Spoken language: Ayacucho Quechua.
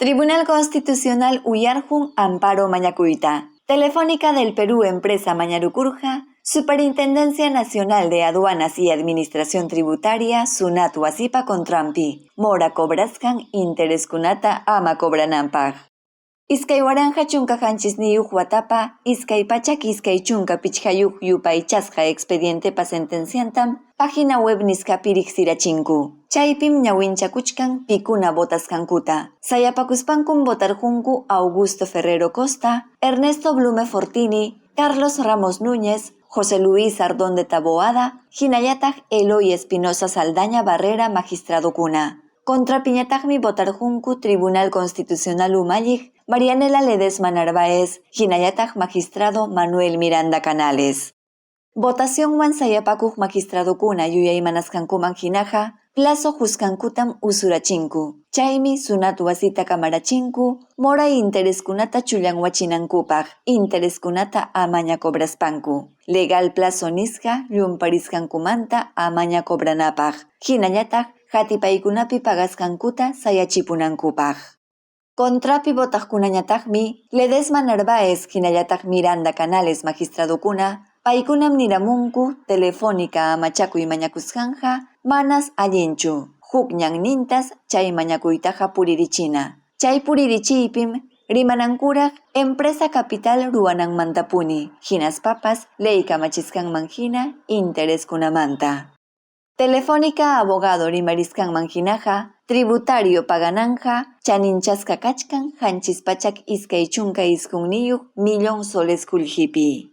Tribunal Constitucional uyarqun amparo mañakuyta. Telefónica del Perú empresa mañarukurqa Superintendencia Nacional de Aduanas y Administración Tributaria SUNAT wasipa contranpi mora cobrasqan intereskunata ama cobrananpaq. 2017 watapa 225 yupaychasqa expedientepa sentenciantam página web nisqapi riqsirachinku. Chaypim ñawinchakuchkan pikuna votasqankuta. Sayapakuspankum votarqunku Augusto Ferrero Costa, Ernesto Blume Fortini, Carlos Ramos Núñez, José Luis Ardón de Taboada, hinallataq Eloy Espinosa Saldaña Barrera magistradokuna. Contrapiñataqmi votarqunku Tribunal Constitucional umalliq Marianela Ledesma Narváez, hinallataq magistrado Manuel Miranda Canales. Votacionwan sayapakuq magistradokuna yuyaymanasqankuman hinaqa plazo qusqankutam usurachinku. Chaymi SUNAT wasita kamarachinku mora intereskunata chullanwachinankupaq, intereskunata amaña cobraspanku. Legal plazo nisqa llumparisqankumanta amaña cobranapaq. Hinallataq hatipaykunapi pagasqankuta sayachipunankupaq. Contrapi votaqkunañataqmi Ledesma Narváez hinallataq Miranda Canales magistradokuna paykunam niramunku Telefónica amachakuy mañakusqanqa manas allinchu. Huk ñannintas chay mañakuytaqa puririchina. Chay puririchiypim rimanankuraq empresa capital ruwananmantapuni, hinaspapas ley kamachisqanman hina intereskunamanta. Telefónica abogado rimarisqanman hinaqa tributario pagananja chaninchasqa kachkan 729 millón soles qullqipi.